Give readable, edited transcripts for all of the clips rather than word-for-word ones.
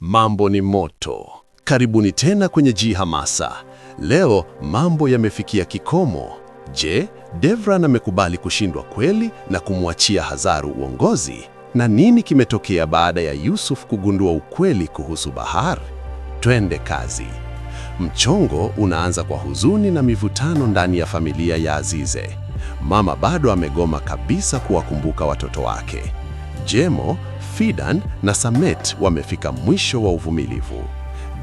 Mambo ni moto. Karibuni tena kwenye G Hamasa. Leo mambo yamefikia kikomo. Je, Devran amekubali kushindwa kweli na kumwachia Hazaru uongozi? Na nini kimetokea baada ya Yusuf kugundua ukweli kuhusu Bahar? Twende kazi. Mchongo unaanza kwa huzuni na mivutano ndani ya familia ya Azize. Mama bado amegoma kabisa kuwakumbuka watoto wake. Jemo, Fidan na Samet wamefika mwisho wa uvumilivu.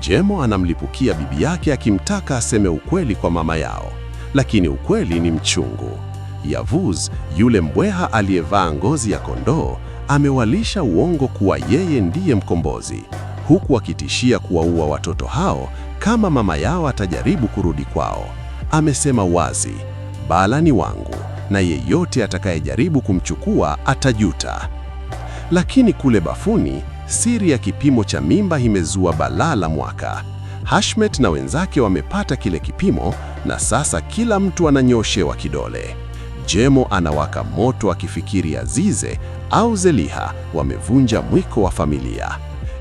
Jemo anamlipukia bibi yake akimtaka aseme ukweli kwa mama yao, lakini ukweli ni mchungu. Yavuz, yule mbweha aliyevaa ngozi ya kondoo, amewalisha uongo kuwa yeye ndiye mkombozi, huku akitishia kuwaua watoto hao kama mama yao atajaribu kurudi kwao. Amesema wazi, Bala ni wangu na yeyote atakayejaribu kumchukua atajuta. Lakini kule bafuni, siri ya kipimo cha mimba imezua balaa la mwaka. Hashmet na wenzake wamepata kile kipimo na sasa kila mtu ananyoshewa kidole. Jemo anawaka moto akifikiri Azize au Zeliha wamevunja mwiko wa familia.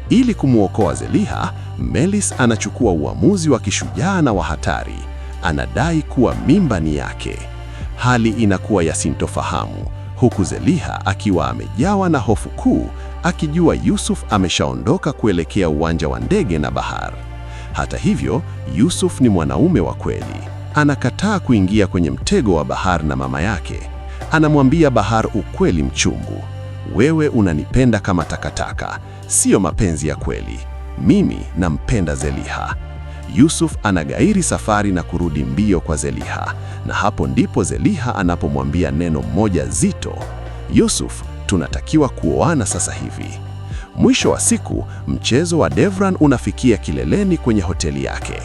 Ili kumwokoa Zeliha, Melis anachukua uamuzi wa kishujaa na wa hatari. Anadai kuwa mimba ni yake. Hali inakuwa ya sintofahamu, huku Zeliha akiwa amejawa na hofu kuu, akijua Yusuf ameshaondoka kuelekea uwanja wa ndege na Bahar. Hata hivyo, Yusuf ni mwanaume wa kweli. Anakataa kuingia kwenye mtego wa Bahar na mama yake. Anamwambia Bahar ukweli mchungu: wewe unanipenda kama takataka, siyo mapenzi ya kweli. Mimi nampenda Zeliha. Yusuf anagairi safari na kurudi mbio kwa Zeliha, na hapo ndipo Zeliha anapomwambia neno moja zito: Yusuf, tunatakiwa kuoana sasa hivi. Mwisho wa siku, mchezo wa Devran unafikia kileleni kwenye hoteli yake.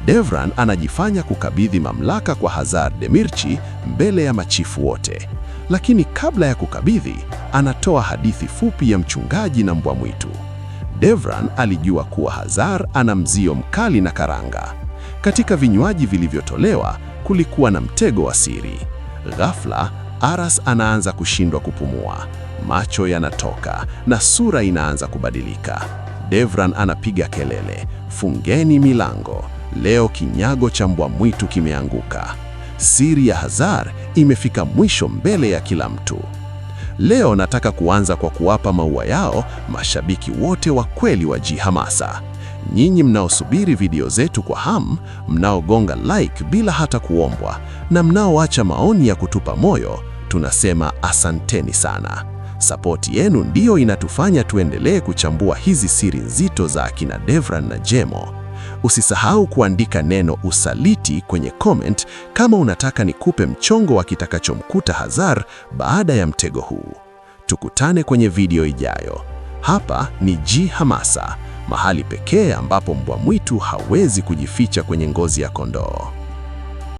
Devran anajifanya kukabidhi mamlaka kwa Hazar Demirchi mbele ya machifu wote, lakini kabla ya kukabidhi, anatoa hadithi fupi ya mchungaji na mbwa mwitu. Devran alijua kuwa Hazar ana mzio mkali na karanga. Katika vinywaji vilivyotolewa kulikuwa na mtego wa siri. Ghafla, Aras anaanza kushindwa kupumua, macho yanatoka na sura inaanza kubadilika. Devran anapiga kelele, fungeni milango, leo kinyago cha mbwa mwitu kimeanguka. Siri ya Hazar imefika mwisho mbele ya kila mtu. Leo nataka kuanza kwa kuwapa maua yao mashabiki wote wa kweli wa G Hamasa. Nyinyi mnaosubiri video zetu kwa hamu, mnaogonga like bila hata kuombwa, na mnaoacha maoni ya kutupa moyo, tunasema asanteni sana. Sapoti yenu ndiyo inatufanya tuendelee kuchambua hizi siri nzito za akina Devran na Jemo. Usisahau kuandika neno usaliti kwenye comment kama unataka nikupe mchongo wa kitakachomkuta Hazar baada ya mtego huu. Tukutane kwenye video ijayo. Hapa ni G Hamasa, mahali pekee ambapo mbwa mwitu hawezi kujificha kwenye ngozi ya kondoo.